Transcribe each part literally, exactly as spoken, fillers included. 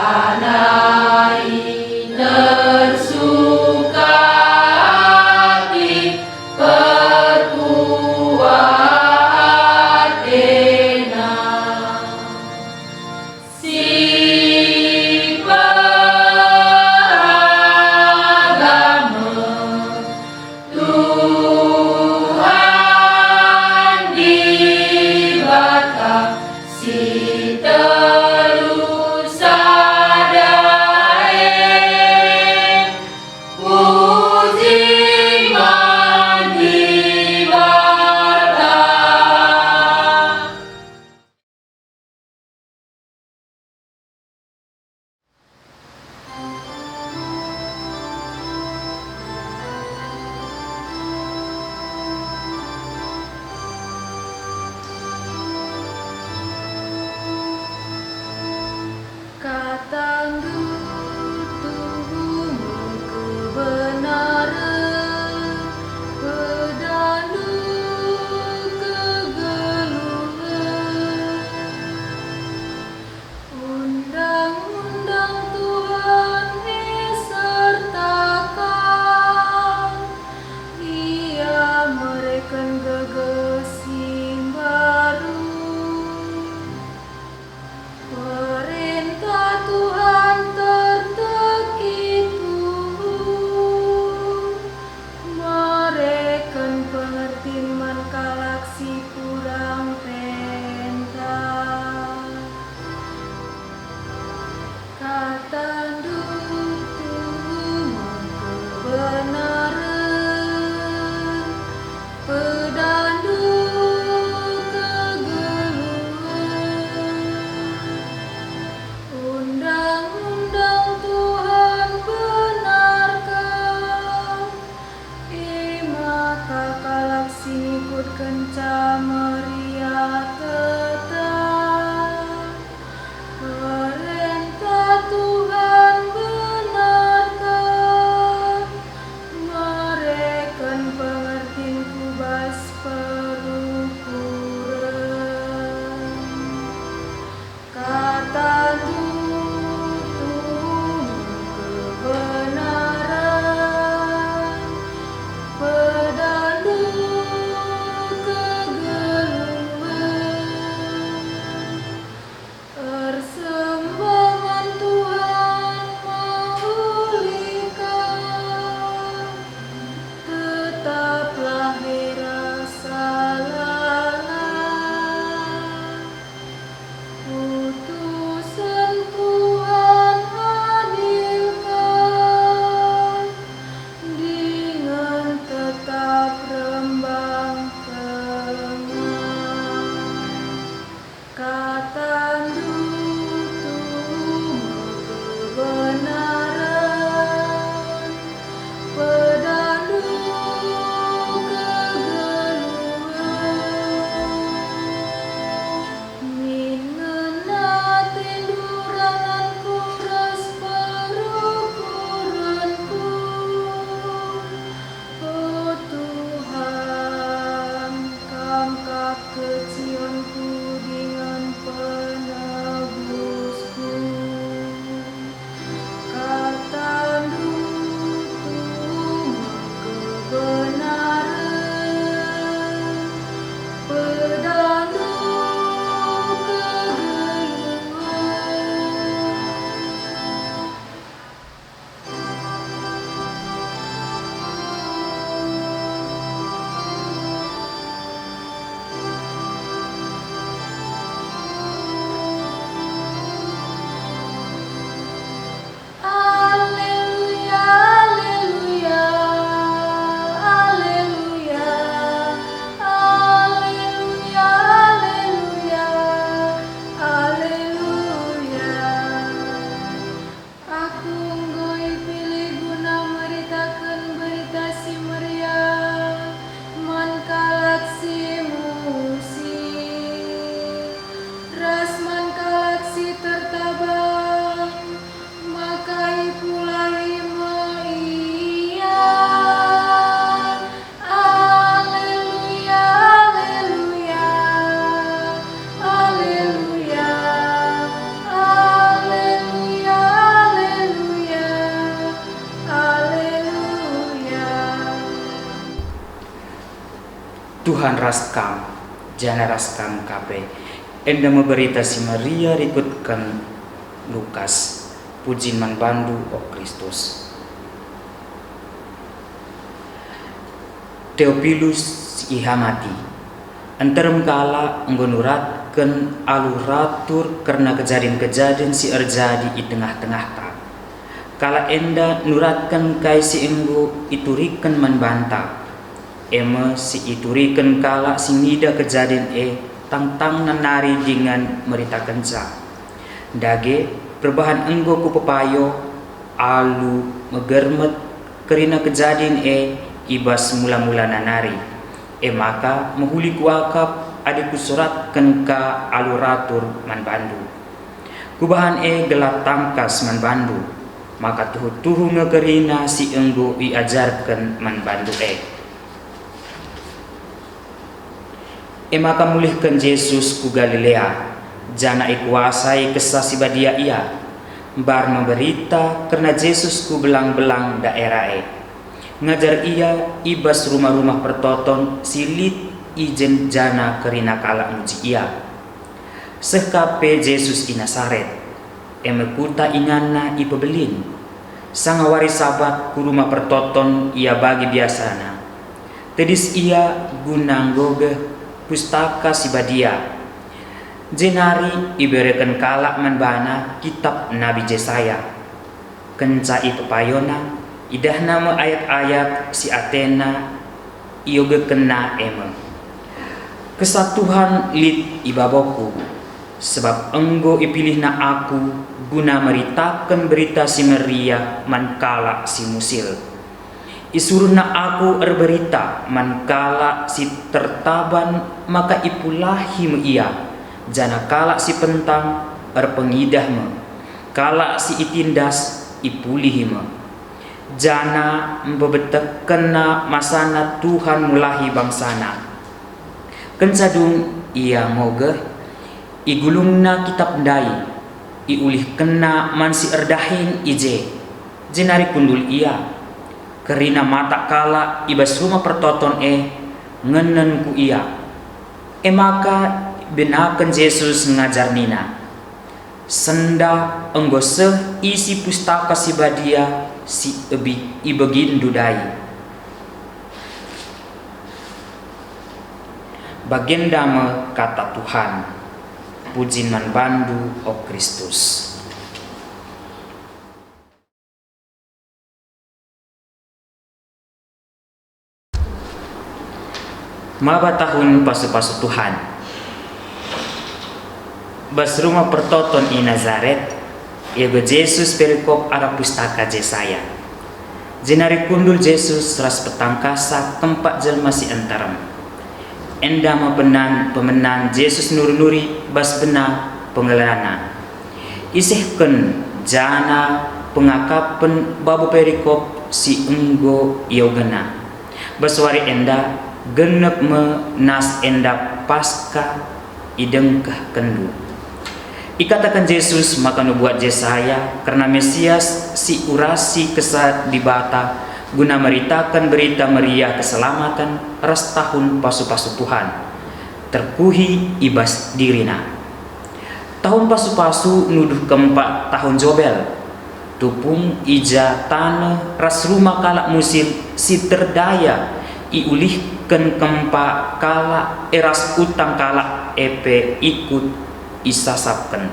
Nai tersuka ati, perkuah atena. Si pehagam Tuhan Dibata si telu sada. Tuhan ras kam, janah ras kam ka pe. Enda me Berita Si Meriah rikutken Lukas. Pujin man bandu, o Kristus. Teopilus si ihamati. Nterem kalak enggo nuratken alu ratur kerna kejadin-kejadin si erjadi i tengah-tengahta. Kalak enda nuratken kai si enggo ituriken man banta, e me si ituriken kalak si ngidah kejadin e tangtangna nari dingen meritakenca. Dage, perbahan enggo kupepayo alu megermet kerina kejadin e i bas mula-mulana nari. E maka mehuli kuakap adi kusuratken ka alu ratur man bandu. Kubahan e gelah tangkas man bandu, maka tuhu-tuhu nge kerina si enggo iajarken man bandu e. E maka mulihken Jesus ku Galilea, janah ikuasai Kesah Si Badia ia. Mbar me berita kerna Jesus ku belang-belang daera e. Ngajar ia i bas rumah-rumah pertoton si lit i je janah kerina kalak muji ia. Seh ka pe Jesus i Nasaret, e me kuta inganna ipebelin. Sanga wari Sabat ku rumah pertoton ia bagi biasana. Tedis ia guna nggogeh Pustaka Si Badia. Jenari ibereken kalak man bana kitap Nabi Jesaya. Kenca ipepayona, idahna me ayat-ayat si atena iogekenna e me, "Kesah Tuhan lit i baboku, sabap enggo ipilihna aku guna meritaken Berita Si Meriah man kalak si musil. IsuruhNa aku erberita man kalak si tertaban maka ipulahi me ia, janah kalak si pentang erpengidah me, kalak si itindas ipulihi me. Janah mpebetekkenna masana Tuhan mulahi bangsaNa." Kenca dung ia ngogeh, igulungna kitap ndai, iulihkenna man si erdahin i je, jenari kundul ia. Kerina mata kalak i bas rumah pertoton e ngenen ku ia. E maka ibenaken Jesus ngajar nina, "Sendah enggo seh isi Pustaka Si Badia si ebi-, ibegindu ndai." Bagenda me kata Tuhan. Pujin man bandu, o Kristus. Maba tahun pasu-pasu Tuhan. Bas rumah pertoton i Nazaret, iego Jesus perikop arah pustaka Jesaya. Jenari kundul Jesus ras petangkasa kempak jelma si nterem. Enda me penan-, pemenan Jesus nuri-nuri bas bena pengelana. Isehken janah pengakapen babo perikop si enggo iogena. Bas wari enda genep me nas enda Paskah idengkehkenndu. Ikataken Jesus maka nubuat Jesaya kerna Mesias si urasi Kesah Dibata guna meritaken Berita Meriah keselamaten ras tahun pasu-pasu Tuhan terkuhi i bas dirina. Tahun pasu-pasu nuduh kempak tahun Jobel. Tupung i ja taneh ras rumah kalak musil si terdaya iulihken kempak kalak e ras utang kalak e pe ikut isasapken.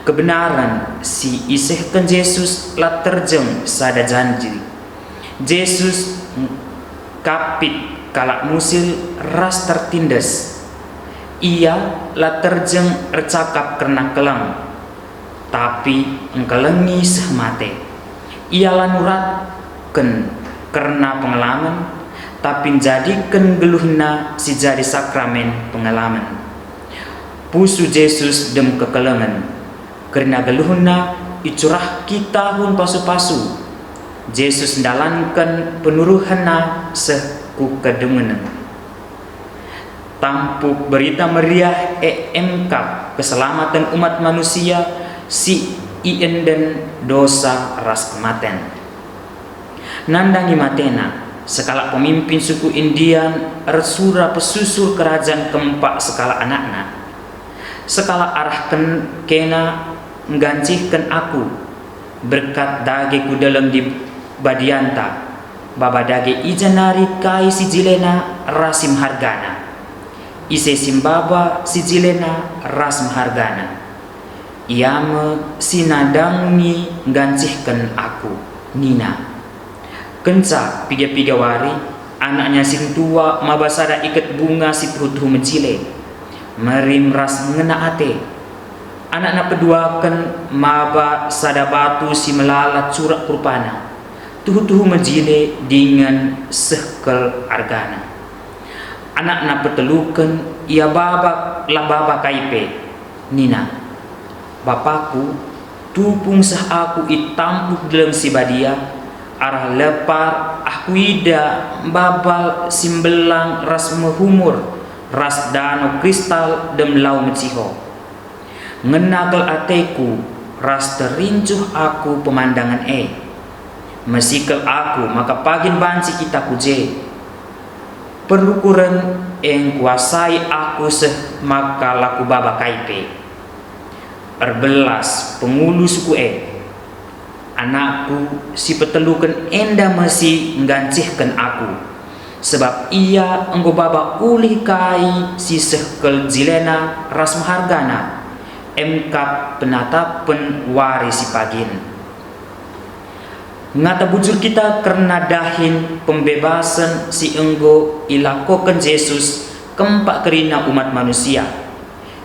Kebenaren si isehken Jesus la terjeng sada janji. Jesus ngkapit kalak musil ras tertindas. Ia la terjeng ercakap kerna keleng, tapi engkelengi seh mate. Ia la nuratken kerna pengelamen, tapi njadiken geluhna si jadi sakramen pengelamen. Pusu Jesus dem kekelengen. Kerina geluhna icurahki tahun pasu-pasu. Jesus ndalanken penuruhenna seh ku kedungen. Tampuk Berita Meriah e emkap keselamaten umat manusia si ienden dosa ras kematen. Nandangi matena, Sekalak pemimpin suku Indian ersura pesusur kerajan kempak sekalak anakna. Sekalak arahken kena nggancihken aku, berkat dage ku deleng di badianta, baba dage i ja nari kai si jilena ras si mehargana. Ise si mbaba si jilena ras mehargana. Ia me si nadangi nggancihken aku, nina. Kenca piga-piga wari, anaknya si ntua maba sada iket bunga si tuhu-tuhu mejile, merim ras ngena ate. Anakna peduaken maba sada batu si melala curak ku rupana, tuhu-tuhu mejile dingen sehkel argana. Anakna peteluken ia baba, la baba kai pe. Nina, "Bapakku, tupung seh aku i tampuk Deleng Si Badia, arah lepar ah kuida babal si mbelang ras mehumur ras dano kristal dem lau meciho. Ngena kal ateku ras terincuh aku pemandangen e. Mesikel aku maka pagin banci kita ku je. Perukuren e ngkuasai aku seh maka la kubaba kai pe. Erbelas pengulu suku e. Anakku si peteluken enda me si nggancihken aku, sebab ia enggo baba ulih kai si sehkel jilena ras mehargana, emkap penatapen wari si pagin." Ngata bujur kita kerna dahin pembebasen si enggo ilakoken Jesus kempak kerina umat manusia.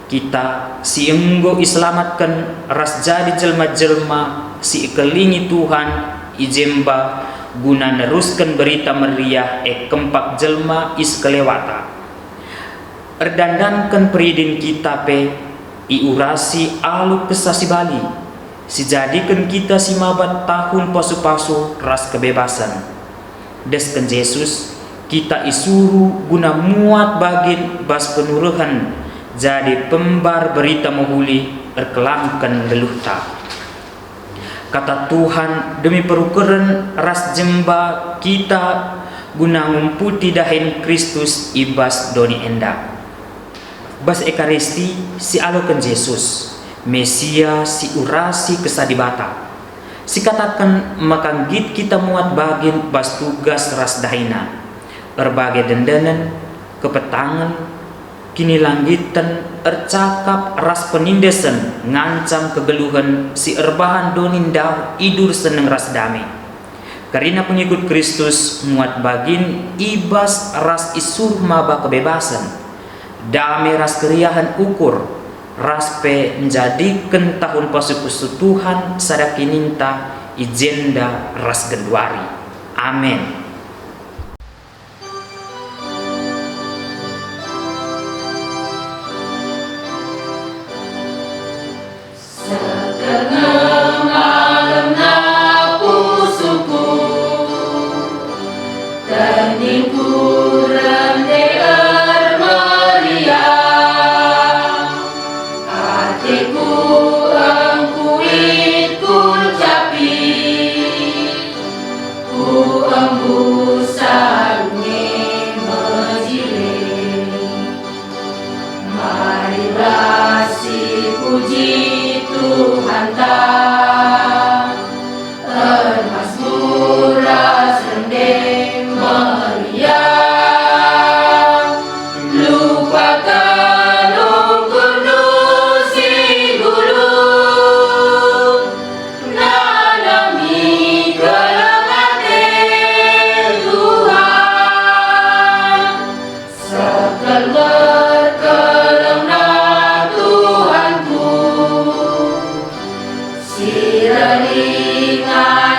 Kita si enggo iselamatken ras jadi jelma-jelma si ikelingi Tuhan i jemba guna nerusken Berita Meriah e kempak jelma i sekelewata. Erdandanken peridin kita pe iurasi alu Kesah Si Bali, si jadiken kita si maba tahun pasu-pasu ras kebebasen. Desken Jesus, kita isuru guna muat bagin bas penurehen jadi pembar Berita Mehuli erkelangken nggeluhta. Kata Tuhan demi perukeren ras jemba kita guna ngumputi dahin Kristus i bas doni enda. Bas Ekaristi si aloken Jesus, Mesia si urasi Kesah Dibata, sikataken maka nggit kita muat bagin bas tugas ras dahina, erbage dendenen, kepetangen, kinilanggiten, ercakap ras penindesen ngancam kegeluhen si erbahan doni ndauh idur seneng ras dame. Kerina pengikut Kristus muat bagin i bas ras isuruh maba kebebasen, dame ras keriahen ukur, ras pe njadiken tahun pasu-pasu Tuhan sada kininta i jenda ras genduari. Amen. Setengah malemna pusuhku, keningku rende ermeriah. Ateku engkuit kulcapi, ku embus nge mejile. Marilah sipuji Tuhanta. Ermasmur ras rende meriah, lupaken ukurndu si nggeluh, nandangi keleng ate Tuhan. Sekel berkelengna Tuhanku, si ringan